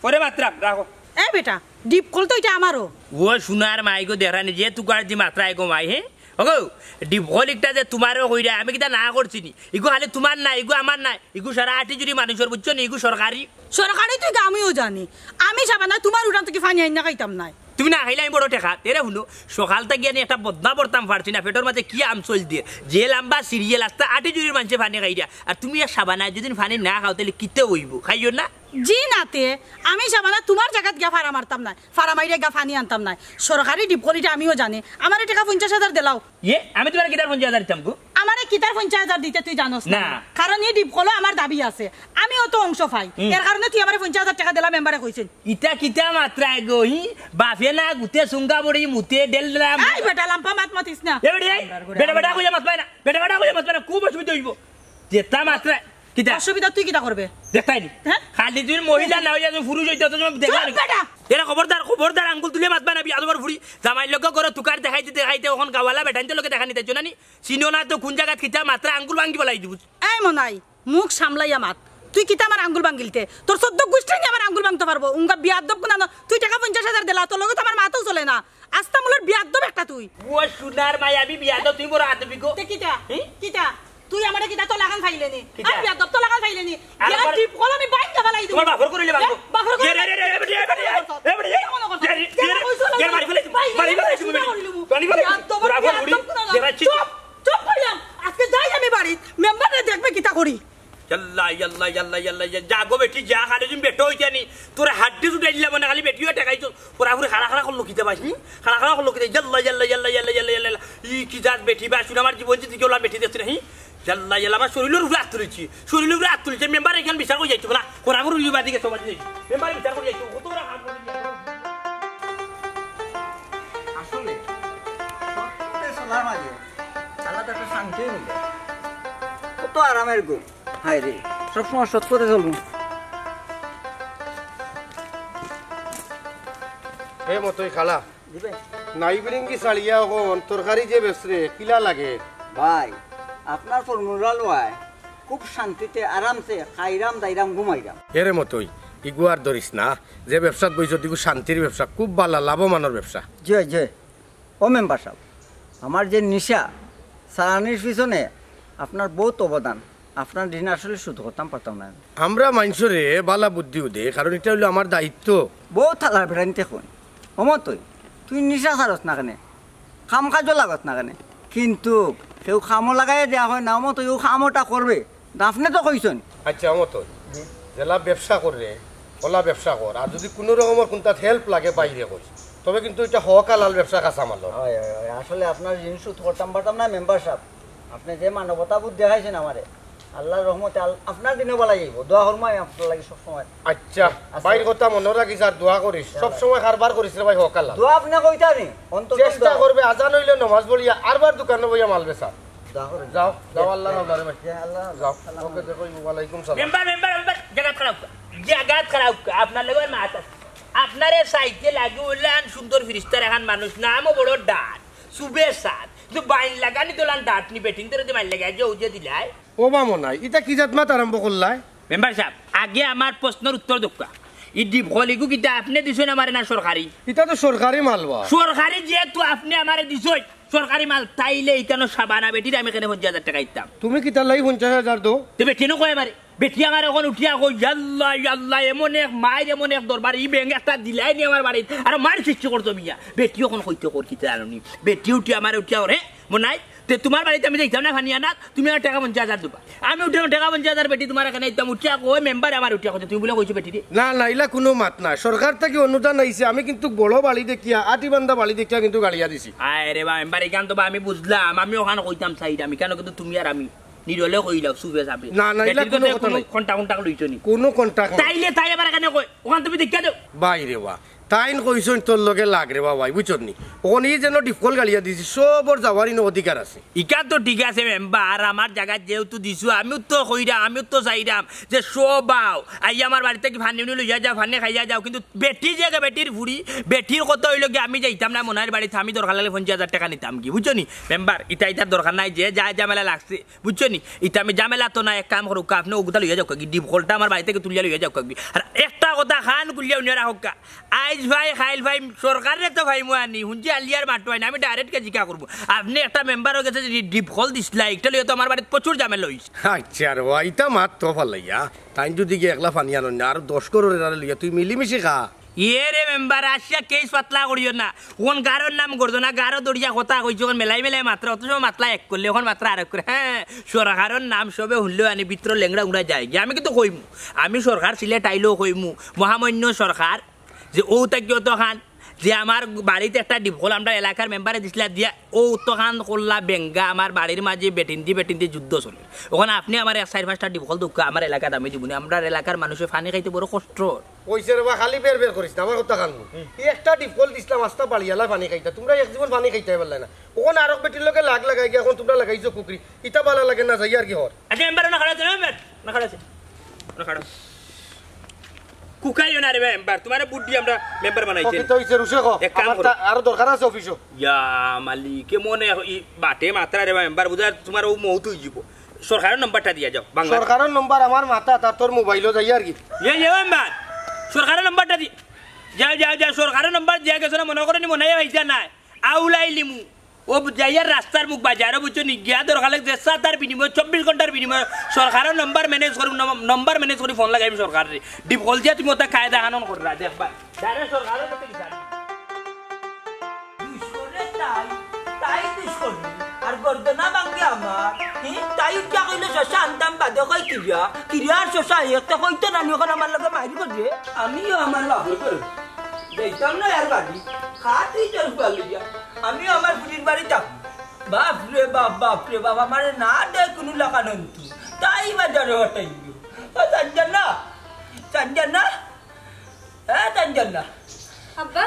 পরে মাতরাম, রাখো। এই বেটা, ডিপ কল তো ইটা আমারও। ও সোনার মাই গো, দেখরানি যে তুকার দি মাতরা এগো মাই, হে? ওগো, ডিপ কল একটা যে তুমারও কইরা, আমি কিতা না করছি নি? ইগু খালি তুমার না, ইগু আমার না, ইগু সারা আটি জুড়ি মানুষর, বুঝছো নি? ইগু সরকারি। সরকারি তুই গা, আমিও জানি। আমি সাবানা তুমার উঠান থাকি পানি আইনা খাইতাম নায়। তুমি না খাইলে আমি বড় টেকা, তেরে হুনো, সকাল থাকি আমি একটা বদনা পড়তাম পারছি না, পেটর মাঝে কি আমসইল দিয়ে, যে লাম্বা সিরিয়াল আস্তা আটি জুড়ির মানষে পানি খাইরা, আর তুমি আর সাবানা যদি পানি না খাও, তাইলে কিতা অইবো? খাইও না। জি নাতে, আমি সাবানা তুমার জাগাত গিয়া ফাড়া মারতাম নায়, ফাড়া মাইরা গিয়া পানি আনতাম নায়। সরকারি ডিপ কল ইটা আমিও জানি, আমারে টেকা পঞ্চাশ হাজার দিলাও। ইয়ে, আমি তুমারে কিতার পঞ্চাশ হাজার দিতাম গো? আমারে কিতার পঞ্চাশ হাজার দিতে তুই জানোস না? না। কারণ ই ডিপ কলো আমার দাবি আছে, আমিও তো অংশ পাই। হুম। এর কারণে তুই আমারে পঞ্চাশ হাজার টেকা দিলা, মেম্বারে কইছইন। ইটা কিতা মাতরা গো, হি? বাফে না গুতে সুঙ্গা বড়ি মুতে ডেল ডেলা। এই বেটা, লাম্পা মাত মাতিস না। এ বেটি, এই, বেটা বেটা কইয়া মাত পায় না, বেটা বেটা কইয়া মাত পায় না, খুব অসুবিধা অইবো। যেতা মাতরা, কিতা? অসুবিধা তুই কিতা করবে? দেখতাই নি? হ্যাঁ? খালি তুই মহিলা না অইয়া তুই পুরুষ অইতে, অত সময় দেখা চুপ নি? বেটা! এরা খবরদার, খবরদার, আঙ্গুল তুলে মাতবা না, বিয়াদবর ফুড়ি। জামাইর লগে ঘরো তুকার দেখাইতে দেখাইতে অখন গাওয়ালা বেটাইনতে লগে দেখা নিতে না নি? চিনো না তো কোন জাগাত কিতা মাতরা, আঙ্গুল ভাঙ্গি ফালাই দিবো। এই মনাই, মুখ সামলাইয়া মাত। তুই কিতা আমার আঙ্গুল ভাঙ্গিলতে? তোর চোদ্দ গুষ্টি নি আমার আঙ্গুল ভাঙতে পারবো। উঙ্গা বিয়াদব কুনানো, তুই টেকা পঞ্চাশ হাজার দিলা, তোর লগে তো আমার মাতও চলে না। আস্তা মুলর বিয়াদব একটা তুই। ও সোনার মাই, আমি বিয়াদব, তুই বড় আদবি গো। তে কিতা? হি? কিতা? তুই আমারে কিতা তোলাখান পাইলে নি? কিতা? আর বিয়াদব তোলাখান পাইলে নি? আর বিয়ার আবার ডিপ কল আমি বাইঙ্গা ফালাই দিমু। তোমার বাপর করিলে বাপর। হ্যাঁ? বাপর এ রে রে রে, এ বেটি, এ বেটি, এ বেটি, এ। এ মনে কর। এ রে, এ রে, এ মারি ফেলাই দিমু, মারি ফেলাই দিমু। চুপ, চুপ করিলাম। আজকে যাই আমি বাড়িত, মেম্বারে দেখবে কিতা করি। ইয়াল্লা, ইয়াল্লা, ইয়াল্লা, ইয়াল্লা, ইয়া, যা গো বেটি, যা, খালি তুমি বেটো অইতে নি। তোর হাড্ডি উঠাই দিলাম মানে খালি বেটিও ঠেকাইছো। পুরাপুরি খাড়া খাড়া করলো কিতা পাইছি? খাড়া খাড়া করলো কিতা? ইয়াল্লা, ইয়াল্লা, ইয়াল্লা, ইয়াল্লা, ইয়াল্লা, ইয়াল্লা। ই কি জাত বেটি বা, শুন আমার জীবন জিতে কেউ বেটি দেখছি না, হি? ইয়াল্লা, ইয়াল্লা, আমার শরীরের উপরে আত তুলেছি। শরীরের উপরে আত তুলেছি। মেম্বার এখান বিচার করে যাইতো না। কোরাপুর উইলি বাদি গেছে, বাদি গেছে। মেম্বার বিচার করে যাইতো। কত বড় হাত বলে দিয়েছে। আসলে, সত্যতে চলার মাঝে আলাদা একটা শান্তি মিলে। কত আরামের ঘুম। হায় রে, সবসময় সৎ পথে চলবো। এ মতই খালা। জি ভাই। নাইবিরিঙ্গি ছাড়িয়া অখন তরকারি যে বেচরে, কিলা লাগে? ভাই, আপনার ফর্মুলা লয়, খুব শান্তিতে, আরামসে খাইরাম, দাইরাম, ঘুমাইরাম। এরে মতই, ইগু আর ধরিস না, যে ব্যবসাত বইছ, ইগু শান্তির ব্যবসা, খুব বালা, লাভমানর ব্যবসা। জি, জি। ও মেম্বার সাব, আমার যে নিশা, চালানির পিছনে আপনার বহুত অবদান। আপনার ঋণ আসলে শোধ করতাম পারতাম না। আমরা মানষরে বালা বুদ্ধি উদে, কারণ ইটা অইলো আমার দায়িত্ব। বহুত থালার বেড়াইতে কই, অমতই, তুই নিশা ছাড়স না কেনে, কাম কাজও লাগস না কেনে, কিন্তু কেউ কামও লাগাইয়া দেওয়া হয় না, অমতই ও কামটা করবে। আপনে তো কইছইন। আচ্ছা, অমতই, যেলা ব্যবসা কররে, ওলা ব্যবসা কর, আর যদি কুনু রকমর কুনটাত help লাগে বাইরে কইস, তবে কিন্তু ইটা হক হালাল ব্যবসা কাঁচা মাল। হয়, হয়, হয়। আসলে আপনার ঋণ শোধ করতাম পারতাম না মেম্বার সাব। আপনে যে মানবতা বোধ দেখাইছইন আমারে, আল্লার রহমতে আল-, আপনার দিনও বালা যাইবো। দোয়া করমু আমি আপনার লাগি সবসময়। আচ্ছা, আচ্ছা। বাইর কথা মনো রাখিস আর দোয়া করিস। আচ্ছা, সব ভাই। সময় কারবার করিস রে ভাই, হক হালাল। দোয়া আপনে কইতা নি, অন্তত চেষ্টা দোয়া। করবে, আজান অইলে নমাজ পড়িয়া আরবার দোকানো বইয়া মাল বেচা। দোয়া করেন। যাও, যাও, আল্লাহ নাম ধরে ভাই। জি, আল্লাহ। যাও। আসসালামু ওকে, আলাইকুম। দেখো, ওয়ালাইকুম সালাম। মেম্বার, মেম্বার, মেম্বার, জাগাত খাড়া অউক্কা। জাগাত খাড়া অউক্কা। আপনার লগে মাত আছে। আপনারে চাইতে লাগে অইলান সুন্দর ফিরিস্তার এখান মানুষ, নামও বড় ডাট, সুবে সাত। কিন্তু বাইন লাগানি তোলান ডাট নি, বেটিন ধরে দি মাইন লাগাই যে উজে দিলাই। ও বা মনাই, ইটা কি জাত মাত আরম্ভ করলায়? মেম্বার সাব, আগে আমার প্রশ্নর উত্তর দেউক্কা। ই ডিপ কল ইগু কিতা আপনে দিছইন আমারে না সরকারি? ইটা তো সরকারি মাল বা। সরকারি যেহেতু আপনে আমারে দিছইন, সরকারি মাল, তাইলে ইকানো সাবানা বেটিরে আমি কেনে পঞ্চাশ হাজার টেকা দিতাম? তুমি কিতার লাগি পঞ্চাশ হাজার দেও? তে বেটিয়ে নু কয় আমারে, বেটিয়ে আমারে অখন উঠিয়া কয়, "ইয়াল্লা, ইয়াল্লা, এমন এক মাইর, এমন এক দরবার, ই বেং একটা দিলাই নি আমার বাড়িত, আর মাইর সৃষ্টি করতো মিয়া।" বেটিয়ে অখন কইতে কর কিতা জানো নি? বেটিয়ে উঠিয়া আমারে উঠিয়া কর, "হে, মনাই, তে তুমার বাড়িত আমি যাইতাম না পানি আনাত, তুমি আমারে টেকা পঞ্চাশ হাজার দিবা।" আমি উঠিয়া টেকা পঞ্চাশ হাজার বেটি তুমার এখানো দিতাম, উঠিয়া কয়, মেম্বারে আমারে উঠিয়া কইছে, "তুমি বুলে কইছো বেটিরে।" না, না, ইলা কুনু মাত না। সরকার থাকি অনুদান আইছে, আমি কিন্তু বড় বাড়ি দেখিয়া, আটিবান্ধা বাড়ি দেখিয়া কিন্তু গাড়িয়া দিছি। আয় রে বা, মেম্বার, ইখান তো বা আমি বুঝলাম, আমি অখান কইতাম চাইরাম, ইখানো কিন্তু তুমি আর আমি নিরলে কইলাও, সুবে সাবে। না, না, ইলা বেটির কুনু কথা নাই। কন্টাক্ট কন্টাক্ট লইছো নি? কুনু কন্টাক্ট নাই। তাইলে তাই আবার কেনে কয়, অখান তুমি দেখিয়া দেও। বাইরে বা, তাইন কইছইন তোর লগে লাগ রে বাবাই, বুঝছত নি? অখন ই যেন ডিফকল গালিয়া দিছি, সবর যাওয়ার ইনো অধিকার আছে। ইখান তো ঠিক আছে মেম্বার, আমার জাগাত যেহেতু দিছো, আমিও তো কইরাম, আমিও তো চাইরাম যে সব আও, আইয়া আমার বাড়িত থাকি পানি উনি লইয়া যাও, পানি খাইয়া যাও, কিন্তু বেটি যে বেটির ফুড়ি, বেটির কথা অইলো গি আমি যাইতাম না মনাইর বাড়িত, আমি দরকার লাগলে পঞ্চাশ হাজার টেকা নিতাম গি, বুঝছো নি মেম্বার? ইতা ইতার দরকার নাই, যে যা ঝামেলা লাগছে, বুঝছো নি? ইতা আমি ঝামেলা তো না, এক কাম করউক্কা, আপনে অগুতা লইয়া যাউক্কা গি, ডিফকলটা আমার বাড়ি থাকি তুলিয়া লইয়া যাউক্কা গি। আর একটা কথা কান খুলিয়া হুনিয়া রাখউক্কা, আইজ ভাই, কাইল ভাই, সরকাররে তো ভাই মুয়ানি, হুনছি আলিয়ার মাঠো আইন, আমি direct গিয়া জিকা করমু। আপনে একটা মেম্বার অইগেছে যে ডিফকল দিছলা, ইটা লইয়া তো আমার বাড়িত প্রচুর ঝামেলা অইছে। আচ্ছা রে বা, ইতা মাত তো ফালাইয়া, তাইন যুদি গিয়া একলা পানি আনইন না, আর দশ ঘরর এরারে লইয়া তুই মিলিমিশি খা। ইয়ে রে মেম্বার, আসিয়া কেস পাতলা করিও না। অখন গারর নাম করতো না, গারো দরিয়া কথা কইছো, অখন মেলাই মেলাই মাতরা, অত সময় মাতলা এক করলে, অখন মাতরা আরেক করে। হ্যাঁ, সরকারর নাম সবে হুনলেও আনি ভিতর লেংড়া উংড়া যায় গিয়া। আমি কিন্তু কইমু, আমি সরকার সিলেট আইলেও কইমু, মহামান্য সরকার, যে অউ থাকি অতখান, যে আমার বাড়িত একটা ডিফকল আমরার এলাকার মেম্বারে দিছলা দিয়া, অউ অতখান করলা বেঙ্গা, আমার বাড়ির মাঝে বেটিন্দি বেটিন্দি যুদ্ধ চলে। অখন আপনে আমার এক চাইর পাঁচটা ডিফকল দেউক্কা, আমার এলাকাত আমি দিমুনে, আমরার এলাকার মানুষে পানি খাইতে বড় কষ্ট। কইছে রে বা, খালি বের বের করিস না, আমার কথা খান। ই একটা ডিফকল দিছলাম, আস্তা বাড়িয়ালা পানি খাইতা। তুমরা এক জীবন পানি খাইতায় পারলায় না। অখন আরক বেটির লগে লাগ লাগাই গিয়া, অখন তুমরা লাগাইছো কুকরি। ইতা বালা লাগে না, যাইয়ার গি হর। আচ্ছা, মেম্বার, অনো খাড়া আছো, মেম্বার, অনো খাড়া আছো, অনো খাড়া আছো। কুকাইও না রে বা মেম্বার, তুমারে ভোট দিয়া আমরা মেম্বার বানাইছি। অফিস তো অইছে, রুশে কও। এক কাম করো। আরো দরকার আছে অফিসো। ইয়া মালিক, কে মনে ই বাটে মাতরা রে বা মেম্বার, বুঝার তুমার অউ মউত অইযিবো। সরকারর নম্বরটা দিয়া যাও, বাংলা। সরকারর নম্বর আমার মাথাত, আর তোর মোবাইলো যাইয়ার গি। ইয়ে, ইয়ে, মেম্বার, সরকারর নম্বরটা দি-, যাও, যাও, যাও, সরকারর নম্বর দিয়া গেছো না, মনো করো নি মনাইয়া পাইতা নায়। আউলাই লিমু। অউ যাইয়ার রাস্তার মুখ বাজারো, বুঝছো নি, গিয়া দরকার লাগে যে সাতার বিনিময়ে, চব্বিশ ঘন্টার বিনিময়ে সরকারর নম্বর manage করমু, নম-, নম্বর manage করি ফোন লাগাইমু সরকাররে। ডিফকল দিয়া তুমি অতা কায়দা কানুন কররা, দেখবা। ডাইরেক্ট সরকারর কাছে বিচার। দুষ করে তাই, তাই দুষ করে। আর গর্দনা ভাঙ্গে আমার। হি, তাই উঠিয়া কইলো শশা আনতাম বাদে কয় কিরা? কিরা আর শশা একটা কইতো না নি, অখন আমার লগে মাইর করে। আমিও আমার বাপর ঘর যাইতাম না আর বাড়ি। খা তুই তোর ফুয়া লইয়া। আমিও আমার ফুড়ির বাড়ি থাকমু। বাপ রে বাপ, বাপ রে বাপ, আমারে না দেয় কুনু লাখান অন্তু। তাই বাজারো হটাইল। ও সঞ্জনা, সঞ্জনা, এ সঞ্জনা। আব্বা,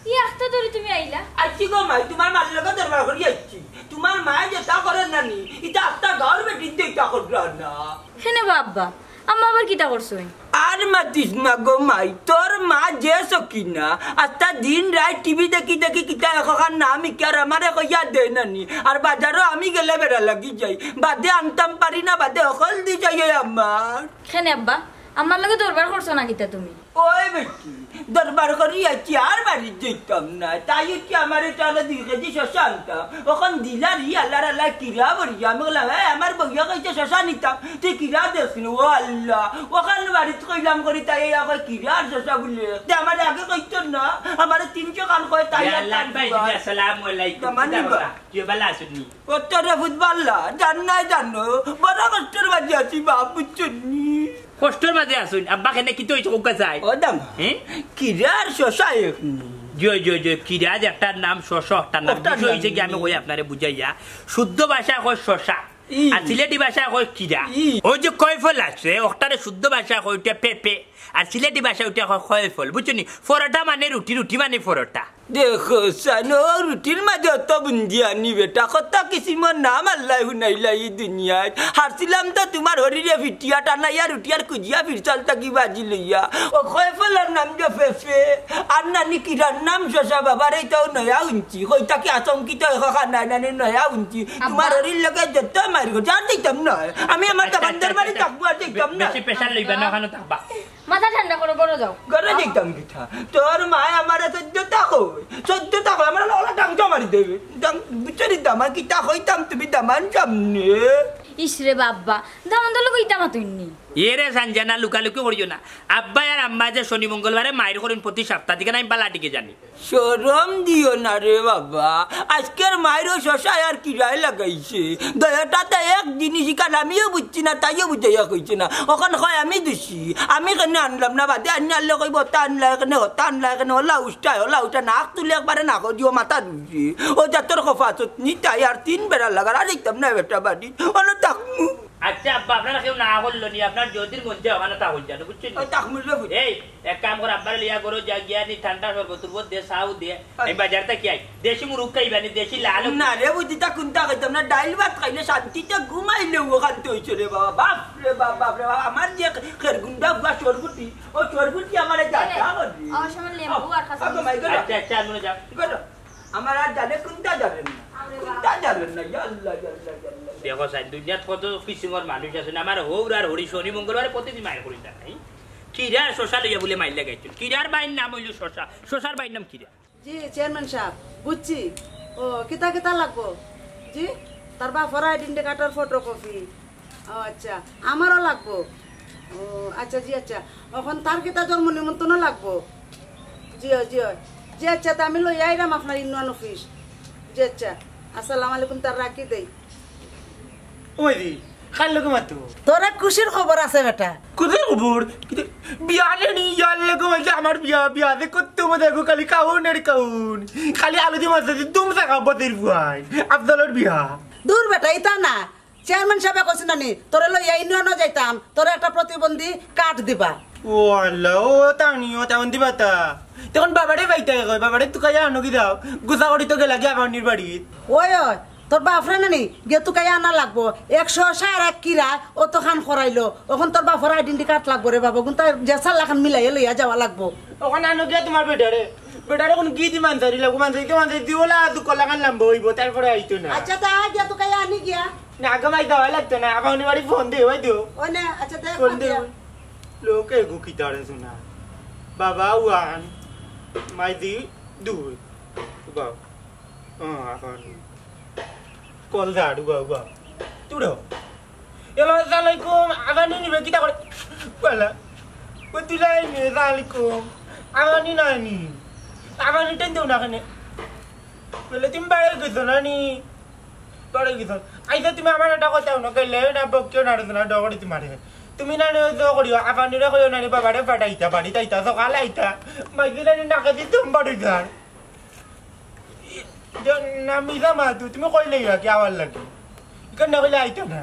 ই আখতা ধরি তুমি আইলা? আইছি গো মাই, তুমার মার লগে দরবার করি আইছি। তুমার মায়ে যেতা করের না নি, ইতা আখতা গাউর বেটিন্তে ইতা কররা না। কেনে বা আব্বা, আম্মা আবার কিতা করছইন? আর মাতিস না গো মাই, তোর মা যে সকিনা, আস্তা দিন রাইত টিভি দেখি দেখি কিতা একখান নাম ইকার আমারে কইয়া দেয় না নি। আর বাজারো আমি গেলে বেড়া লাগি যাই, বাদে আনতাম পারি না, বাদে হকল দি যাই ওই আমার। কেনে আব্বা, আম্মার লগে দরবার করছো না কিতা তুমি? ওই বেটি, দরবার করি আইছি, আর বাড়িত যাইতাম না। তাই কি আমারে তো আরো দুই কেজি শশা আনতাম। অখন দিলার ই আল্লার আল্লায় কিরা বরিয়া। আমি কইলাম, "এ, আমার বইয়া কইছে শশা নিতাম, তুই কিরা দেস নি?" ও আল্লাহ, অখান বাড়িত কইলাম করি, তাই ইয়া কয়, "কিরা আর শশা?" বুলে। তে আমারে আগে কইতো না, আমারে তিনশো খান কয়, তাই ইয়া আর আল্লাহ, তাই ভাই, দিবা। আসসালামু আলাইকুম। দামান কিতা নিবা। কথা? কিতা বালা আছইন নি? কত রে ফুটবল্লা, জান নাই জানো, বড় কষ্টর মাঝে আছি বাপ, বুঝছো নি? কষ্টর মাঝে আছইন, আব্বা কেনে কিতা অইছে কউক্কা চাই? ও দাম, হে? কিরা আর শশা এক নি? জয়, জয়, জয়, কিরা যে একটার নাম শশা, একটার নাম। ওটার বিষয় নাম অইছে কি আমি নি। কই আপনারে বুঝাইয়া, শুদ্ধ ভাষায় কয় শশা, ই। আর সিলেটি ভাষায় কয় কিরা। ই। ওই যে কয়ফল আছে, ওটারে শুদ্ধ ভাষায় কয় ওটা পেঁপে, আর সিলেটি ভাষায় ওটা কয় কয়ফল, বুঝছো নি? পরোটা মানে রুটি, রুটি মানে পরোটা। দেখো, সানো, রুটির মাঝে অত বুন্দিয়া নি বেটা, কত কিসিমর নাম আল্লায় হুনাইলা ই দুনিয়াত। হারছিলাম তো তুমার হরিরে ফিটিয়া টানাইয়া রুটি আর কুজিয়া ফিরছাল থাকি বাজি লইয়া। ও কয়ফলর নাম যে ফেফে, আর নানি কিরার নাম শশা বাবারে, ইতাও নয়া হুনছি। কই থাকি আচমকিত অয়, খানা নানি নয়া হুনছি। তুমার হরির লগে যত মাইর করছি, আর যাইতাম না। আমি আমার আচ্ছা, দামান্দর আচ্ছা, বাড়ি আচ্ছা। থাকমু, আর যাইতাম না। বেশি pressure লইবা না, ওখানে থাকবা। মাথা ঠান্ডা করো, ঘরো যাও। ঘরো যাইতাম কিতা? তোর মায় আমারে সহ্যতা কই? সহ্যতা কই? আমার ওলা ডাংটা মারি দেবে। ডাং-, বুঝছো নি দামান কিতা কইতাম তুমি দামান সামনে? ইস রে বাবা, দামান্দর লগে ইতা মাতইন নি। এ রে সানজানা, লুকালুকি করিও না। আব্বায় আর আম্মায় যে শনি মঙ্গলবারে মাইর করইন প্রতি সপ্তাহ, দিকে না আমি বালা টিকে জানি। শরম দিও না রে বাবা, আজকের মাইরও শশায় আর কিরায় লাগাইছে। দয়াটা তো এক জিনিস, ইখান আমিও বুঝছি না, তাইও বুঝাইয়া কইছে না। অখন কয় আমি দুষী, আমি কেনে আনলাম না, বাদে আনি আনলে কইবো, "হতা আনলা কেনে, হতা আনলা কেনে, হলা উষ্টায়, হলা উষ্টায়, নাক তুলে একবারে নাকো দিও, মাথা দুষি।" ও জাতর খফা চতনি, তাই আর তিন বেড়া লাগার, আর যাইতাম না বেটা বাড়ি, অনো থাকমু। আচ্ছা আব্বা, আপনারা কেউ না করলো নি, আপনার যদির মন চায় ওখানে তা হইল জানো, বুঝছেন? ওই তাকমুল্লা বুঝ। এই, এক কাম কর, আব্বারে লইয়া গরো যা গিয়া নি ঠান্ডা শরবত টরবত দে, চাও দে। আমি বাজার থাকি আই, দেশি মুরগ খাইবা নি, দেশি লাল। না রে বুঝি, তা কোনটা খাইতাম না, ডাইল ভাত খাইলে শান্তিতে ঘুমাইলে ওখান তো হইছে রে বাবা। বাপ রে বাপ, বাপ রে বাপ, আমার যে খেরগুন্ডা বুয়া সরবতি, ও সরবতি আমারে যা যা করবি। আমার সময় লেবু আর কাঁচা আচ্ছা, আচ্ছা, মনে যাও। আমার আর জানে কোনটা জানেন না, কোনটা জানেন না, ইয়া আল্লাহ, ইয়া আল্লাহ, ইয়া আল্লাহ। দেখো সাইন, দুনিয়াত কত কিসিমর মানুষ আছে না, আমার হৌর আর হরি শনি মঙ্গলবারে প্রতিদিন মাইর করি না, নাই? কিরা শশা লইয়া বলে মাইর লাগাইছিল, কিরার বাইর নাম হইল শশা, শশার বাইর নাম কিরা? জি চেয়ারম্যান সাহেব, বুঝছি। ও, কিতা কিতা লাগবো? জি, তার বাপর আইডেন্টি কার্ডর ফটোকপি। ও আচ্ছা, আমারও লাগবো। ও আচ্ছা, জি আচ্ছা, এখন তার কিতা জন্ম নিমন্ত্রণও লাগবো? জি অয়, জি অয়। জি আচ্ছা, তা আমি লই আইরাম আপনার ইউনিয়ন অফিস। জি আচ্ছা, আসসালামু আলাইকুম, তার রাখি দেই। ওই দি, কার লগে মাতো? তোর এক খুশির খবর আছে বেটা। খুশির খবর? কিন্তু বিয়া নেনি, ইয়ার লগে মাইছে আমার বিয়া, বিয়া যে করতে মজা গো, খালি কাউন আর কাউন। খালি আলু দি মাছ দি দুম থাকা বদির বুয়াই। আফজলর বিয়া। দূর বেটা, ইতা না। চেয়ারম্যান সাহেবে কইছে না নি, তোরে লইয়া ইউনিয়নও যাইতাম, তোরে একটা প্রতিবন্ধী কার্ড দিবা। ও আল্লাহ, ও তানি, ও তেমন দিবা তা। তখন বাবারে বাইতে কয়, বাবারে তুকাইয়া আনো কি দাও, গুছা করি তো গেলা গিয়া বাউনির বাড়িত। ওই, ওই, তোর বাপরে না নি, গিয়া তুকাইয়া আনা লাগবো। একশো সার এক কিরা, ও তো খান করাইলো। এখন তোর বাপর আইডেন্টি কার্ড লাগবো রে বাবা, গুনতা যে সাল্লা খান মিলাইয়া লইয়া যাওয়া লাগবো। ওখানে আনো গিয়া তোমার বেটারে, বেটারে কোন গিদি মানসারি লাগবো, মানসারি তো মানসারি দিওলা, দু কলা খান লাম্বা হইব, তারপরে আইতো না। আচ্ছা, তা গিয়া তুকাইয়া আনি গিয়া। না, আগে মাই দেওয়া লাগতো না, আবার উনি বাড়ি ফোন দে, ওই দিও। ও না, আচ্ছা, দেখ, ফোন দে। লোকে গো কি তারে শোনা। বাবা ওয়ান, মাই দি দুই। বাবা। হ্যাঁ, এখন। কল ঝাড়ু বাবা। তুড়ো। এলো, আসসালামু আলাইকুম। আগানি নিবে কিতা করে? বলে। ও তুলাই নি, আসসালামু আলাইকুম। আগানি নাই নি। আগানি টেন দেও না কেনে? বলে, তুমি বাড়ি গেছো না নি? বাড়ি গেছো। আইসা তুমি আমার একটা কথা শুনো, গেলে না বকিও না, না ডগরি তোমারে। তুমি না নি, তো করিও, আগানিরে কইও না নি, বাবারে পাঠাইতা, বাড়ি তাইতা, সকালে আইতা। মাইকে না নি, নাকে দিতাম বাড়ি যান। যে না, মিছা মাতু, তুমি কইলে ইয়া কি আওয়ার লাগি? ইখান না কইলে আইতো না।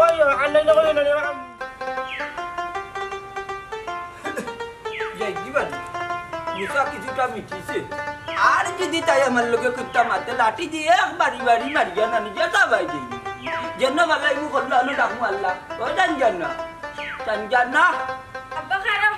ওই, আর নাই না কইও না রে, আম- যাই, কি বানি? মুসা কিছুটা মিটিছে। আর যদি তাই আমার লগে কুত্তা মাতে, লাঠি দিয়ে এক বাড়ি বাড়ি মারিয়া না নিজে তা ভাই যাই। যেন ভালাই মু করলো, আমি ডাকমু আল্লাহ। ও জান জান না। জান জান না। আব্বা খারাপ।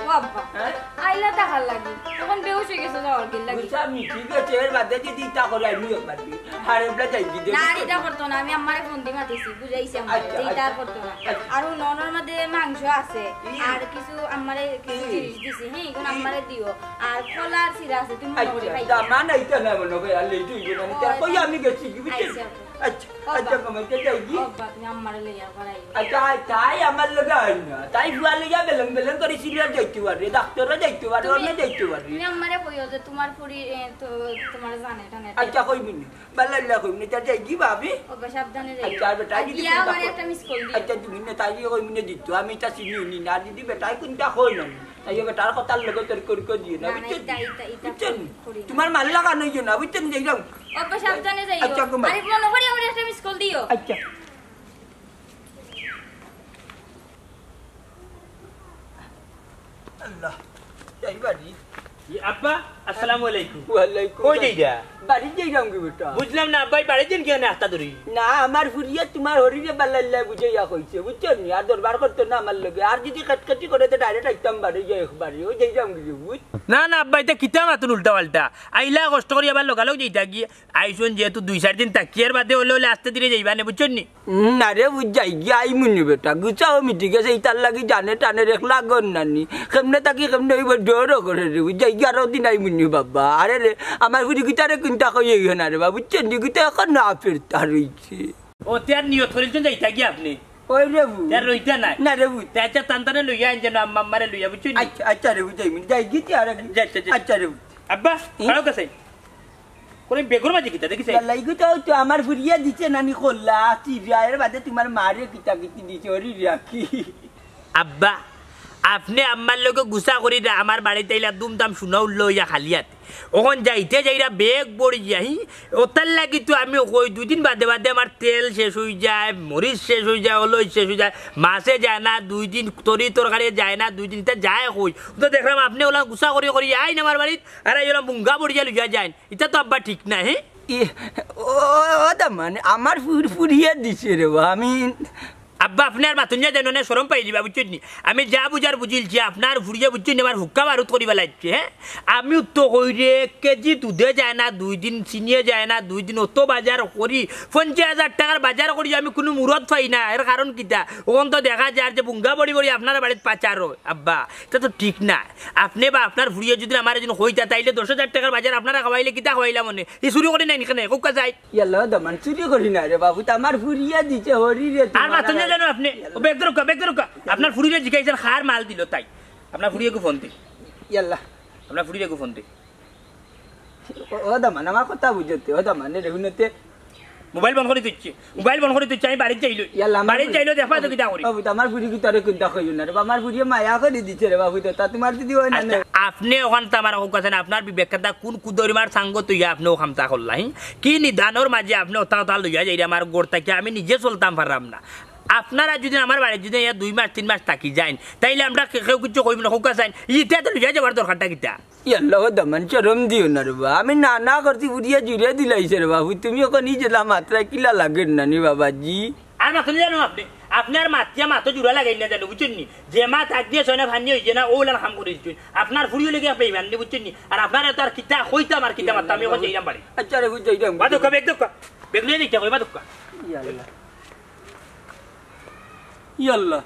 ও আব্বা, হ্যাঁ? আইলা দেখার লাগি। তখন বেহুশ হয়ে গেছে যাওয়ার গিল লাগি। বুঝলাম নি, ঠিক আছে, এর বাদে যদি ইতা করে আইমু একবার দি। আর এবলা যাই কি দে? না, আর ইতা করতো না, আমি আম্মারে ফোন দি মাতিছি, বুঝাইছি আম্মারে আচ্ছা, যে ইতা আর আচ্ছা। করতো না। আচ্ছা। আর ও ননর মধ্যে মাংস আছে, হুম। আর কিছু আম্মারে কিছু হুম। জিনিস দিছি, হ্যাঁ, এগুলো হুম। আম্মারে দিও। আর কলার চিরা আছে, তুমি মনে করি আচ্ছা, খাইতে। দামান আইতা না মনে হয়, আর লেট হইব না। ও, তার কই আচ্ছা। আমি গেছি কি বুঝছেন? আচ্ছা, আচ্ছা। আচ্ছা, ও আচ্ছা, বাবা। কমাইতে যাই কি? ও বাবা, তুমি আম্মারে লইয়া আবার আইও। আচ্ছা, আয়, তাই আমার লগে আয় না। তাই ফুয়া লইয়া বেলং বেলং করে সিলেট যাইতে পারে, ডাক্তারও যাইতে পারে, তুমি, অন্য যাইতে পারে। তুমি আম্মারে কইও যে তোমার ফুরি, এ, তো, তোমার জানে টানে। আচ্ছা, কইবি না। বালা ইল্লা কইবি না, তার যাই কি ভাবি? ও বাবা, সাবধানে যাইও। আচ্ছা, আর বেটা, আর যদি গিয়া কোনটা আমারে কই-, একটা মিস কল দিও। আচ্ছা, তুমি না, তাই কইবি না দিত। আমি তা চিনি উনি না, যদি বেটায় কোনটা কই না। তাই বেটার কথার লগে তোর করি করি দিও না, না, না, বুঝছেন? ইতা, ইতা, ইতা বুঝছেন? করি না। তোমার মাল লাগানো হইও না, বুঝছেন? যাইলাম। ও বাবা, সাবধানে যাইও। আচ্ছা, ঘুমাই। আরে, মনে করি আমারে একটা মিস কল দিও। আচ্ছা। আল্লাহ, যাই বাড়ি। ই আব্বা, আসসালামু আলাইকুম। ওয়ালাইকুম কই আসসালাম। যাইরা? বাড়ি যাইরাম গো বেটা। বুঝলাম না, আব্বাই বাড়ি যাইন কেনে আস্তা ধরি? না, আমার ফুরিয়ে তোমার হরিরে বালাইল্লা বুঝাইয়া কইছে, বুঝছো নি? আর দরবার করতো না আমার লগে। আর যদি কাটকাটি করে, তো ডাইরেক্ট আইতাম বাড়ি যাই একবারে। ওই যাইরাম গো, বুঝ? না, না, আব্বা, ইতা কিতা মাতুন উল্টা পাল্টা? আইলা কষ্ট করি আবার লগালগ যাইতা গিয়া। আইসুন যেহেতু দুই চার দিন থাকিয়ার বাদে হলে হলে আস্তে ধীরে যাইবা নে, বুঝছো নি? উম, না রে, বুঝ যাই গিয়া আইমুনি বেটা। গুছাও মিটি গেছে, ইতার লাগি জানে টানে রেখ লাগন নানি। কেমনে থাকি কেমনে হইব ডরও করে রে, বুঝ যাই গিয়া আরো দিন আইমুনি বাবা। আরে রে, আমার ফুরি গিটারে কুন্তা কইও না রে বাবা, বুঝছো নি? গিটা এখন না ফেরতা রইছে। ও, তে আর নিয়ত করিলছেন যাইতা গিয়া আপনি? ওই রে বু। তে আর রইতা নাই? না রে বু। তে আচ্ছা, তান তানে লইয়া আইন যেন আম্মা আম্মারে লইয়া, বুঝছো নি? আচ্ছা, আচ্ছা রে বু, যাই মিনি, যাই গিয়া তে আর এক-, যা, যা, যা। আচ্ছা রে বু। আব্বা, হুম? খাড়াও কাছে। কোন বেগর মাঝে কিতা দেখিছে? জ্বালাই গো, তো, তো আমার ফুরিয়া দিছে নানি খোল্লা, চিরা, এর বাদে তোমার মারে কিতা কিতি দিছে, ওরি রাখি। আব্বা, আপনে আম্মার লগে গুসা করিরা আমার বাড়িত আইলা দুমদাম সোনা উল্লো অইয়া খালি আতে। অখন যাইতে যাইরা ব্যাগ ভরিয়া, হি? অতার লাগি তো আমি কই, দুইদিন বাদে বাদে আমার তেল শেষ অইযায়, মরিচ শেষ অইযায়, অলইচ শেষ অইযায়, মাছে যায় না দুইদিন, তরি তরকারি যায় না দুইদিন, ইতা যায় কই? তো দেখরাম আপনে অলা গুসা করি করি আইন আমার বাড়িত, আর আইয়া অলা মুঙ্গা ভরিয়া লইয়া যাইন, ইতা তো আব্বা ঠিক নায়, হি? ই, ও, ও দামান, আমার ফুর-, ফুরিয়ে দিছে রে বা, আমি আব্বা, আপনে আর মাতইন না যেন, না শরম পাইলিবা, বুঝছইন নি? আমি যা বুঝার বুঝিলছি, আপনার ফুরিয়ে, বুঝছইন নি, আমার হুক্কা বারুদ করিবা লাগছে, হে? আমিউ তো কইরে, কেজি দুধে যায় না দুইদিন, চিনিয়ে যায় না দুইদিন, অত বাজার করি, পঞ্চাশ হাজার টেকার বাজার করি, আমি কুনু মুরত পাই না, এর কারণ কিতা? অখন তো দেখা যার যে বুঙ্গা ভরি ভরি আপনার বাড়িত পাচার অয়, আব্বা, ইতা তো ঠিক নায়। আপনে বা আপনার ফুরিয়ে যুদি আমারে যুদি কইতা, তাইলে দশ হাজার টেকার বাজার আপনারে খাওয়াইলে কিতা খাওয়াইলাম অনে? ই চুরি করি নায় নি কেনে, কউক্কা চাই। ইয়াল্লা, ও দামান, চুরি করি না রে বাফুত, আমার ফুরিয়ে দিছে, হরি রে। আর মাতইন না যেন আপনে। ও, ব্যাগ দে রউক্কা, ব্যাগ দে রউক্কা। আপনার ফুরিরে জিকাইছইন কার মাল দিলো তাই। আপনার ফুরিরে ফোন দে। ইয়াল্লা। আপনার ফুরিরে ফোন দে। ও, ও দামান, আমার কথা বুঝতে, ও দামান, রে হুনতে। মোবাইল বন্ধ করি থইছে। মোবাইল বন্ধ করি থইছে, আমি বাড়িত যাইলই। ইয়াল্লা, আমার বাড়িত ফুরি-, যাইলই, দেখবা তো কিতা করি। বাফুত, আমার ফুরি কিতা রে কুন্তা কইও না রে বা, আমার ফুরিয়ে মায়া করি দিছে রে বাফুত, তা তুমার যুদি অয় না আচ্ছা, নে। আপনে অখান তো আমারে কউক্কা চাইন, আপনার বিবেক খাতা কুন কুদরিমার সাঙ্গত অইয়া আপনে অউ কামটা করলা, হি? কি নিদানর মাঝে আপনে অতা অতা লইয়া যাইরা আমার ঘর থাকি, আমি নিজে চলতাম পাররাম না। আপনারা যুদি আমার বাড়িত যুদি আইয়া দুই মাস তিন মাস থাকি যাইন, তাইলে আমরা কে-, কেউ কিচ্ছু কইমু না, কউক্কা চাইন। ইতা তো লইয়া যাওয়ার দরকারটা কিতা? ইয়াল্লা, ও দামান, শরম দিও না রে বা। আমি না না করছি, ফুরিয়ে জুড়ে দিলাইছে রে বাফুত। তুমি অখন ই জেলা মাতরায় কিলা লাগের না নি বাবাজি। আর মাতইন না যেন আপনে। আপনে আর মাতিয়া মাতো জুড়া লাগাইন না যেন, বুঝছইন নি? যে মাত আগ দিয়া ছয় না ফানি অইছে না, অউলান কাম করি দিছইন। আপনার ফুরিও লাগি আপনে ইমান নি, বুঝছইন নি? আর আপনারে তো আর কিতা কইতাম আর কিতা মাততাম, আমি অখন যাইরাম বাড়ি। আচ্ছা রে, বুঝ যাইরাম। বাদ দে, ব্যাগ দে, ব্যাগ লইয়া যাইতে কই, বাদ দে। ইয়াল্লা। ইয়াল্লা।